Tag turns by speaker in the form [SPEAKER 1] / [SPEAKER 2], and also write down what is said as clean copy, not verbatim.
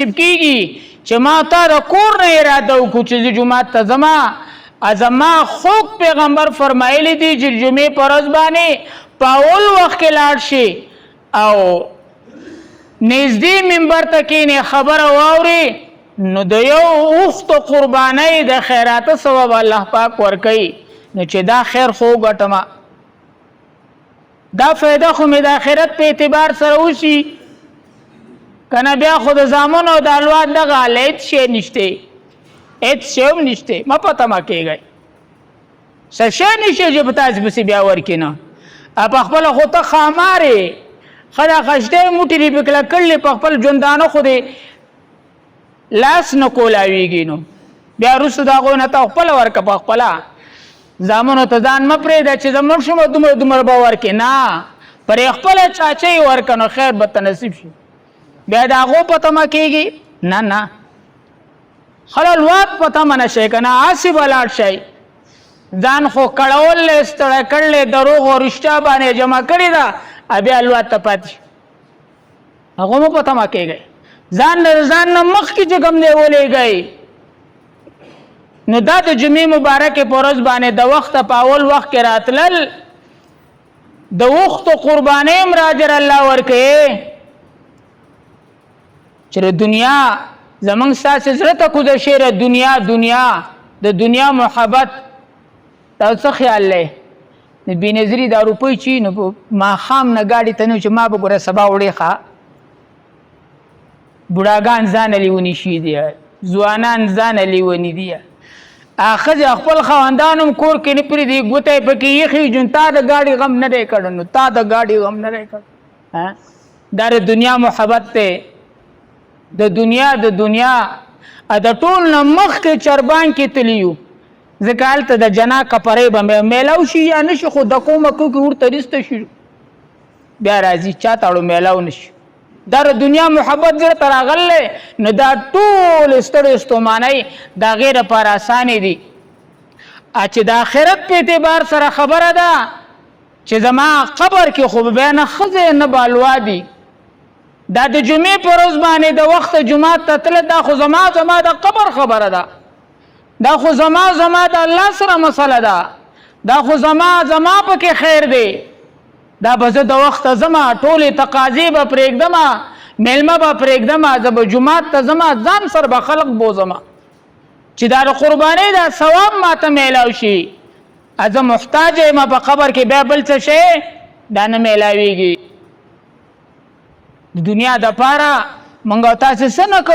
[SPEAKER 1] کیږي چې ما تا د کور نه اراده وکړو چې زه جومات ته ځم. زما خوږ پیغمبر فرمایلی دي چې جمعې پر ورځ باندې په اول وخت کې لاړ شي او نږدې منبر ته کښېنې، خبره واوري، نو د یو اوښ د قربانۍ د خیراته ثواب الله پاک ورکوي. نو چې دا خیر خو وګټم، دا فایده خو مې د آخرت په اعتبار سره وشي، کنه بیا خو د زامنو او د الواد دغه حال هېڅ شی نشته، هېڅ شی هم نشته. مه په تمه کېږئ، څه شی نشته چې په تاسې پسې بیا ورکړي. نه، په خپله خو ته ښامار یې، ښه دا خشتې موټي دې پې کلک کړلې، په خپل ژوندانه خو دې لاس نه کولاویږي. نو بیا وروسته د هغو نه ته خپله ورکه، په خپله زامنو ته ځان مه پرېږده چې زه مړ شم دومره دومره به ورکې. نه، پرې خپله چاچه یې ورکه، نو خیر به ته نصیب شي. بیا د هغو په تمه کېږي؟ نه نه، خله لواد په تمه نه شئ، که نه هسې به لاړ شئ. ځان خو کړول دی، ستړی کړلی، دروغ او رښتیا باندې جمع کړې ده، بیا لواد ته پاتې شي. هغه مو په تمه کېږئ، ځان له ځان نه مخکې چې کوم دی ولېږئ. نو دا د جمعې مبارکې په ورځ باندې د وخته په اول وخت کې راتلل، د وختو قربانۍ هم راجر الله ورکوي. چې د دنیا زمونږ ستاسې زړه ته کوزه شوې ده دنیا، دنیا د دنیا محبت، تاسو څه خیال دی؟ د بې نظري دا روپۍ چې نو په ماښام نه ګاډي ته نه چې ما به ګوره سبا وړې. ښه، بوډاګان ځانه لیوني شوي دي، ځوانان ځانه لیوني دي، ښځې خپل خاوندان هم کور کې نه پرېږدي، ګوته یې پکې ایښي. جون تا د ګاډي غم نه دی کړی، نو تا د ګاډي غم نه دی کړی. دا د دنیا محبت دی، د دنیا، د دنیا د ټول نه مخکې چربان کې تللی یو، ځکه هلته د جنا کپرۍ به میلاو شي یا نه شي، خو د کومه کو کې ورته رسته شي، بیا راځي چا ته اړو میلاو نه شي. دا د دنیا محبت زړه ته راغلی، نو دا ټول ستړې ستومانۍ د هغې دپاره اسانې دي. چې د آخرت په اعتبار سره خبره ده چې زما قبر کې خو به بیا نه ښځې نه بالوا دي، دا د جمعې په ورځ باندې د وخت جومات ته تله، دا خو زما زما د قبر خبره ده، دا خو زما زما د الله سره مسله ده، دا خو زما زما پکې خیر دی. دا به زه د وخته ځمه، ټولې تقاضې به پرېږدمه، مېلمه به پرېږدمه، زه به جومات ته ځمه، ځان سره به خلق بوځمه چې دا د قربانۍ دا ثواب ماته میلاو شي. زه محتاج یم په قبر کې بیا بل څه شی دا نه میلاویږي. د دنیا د پاره مونږ او تاسو څه نه کوو.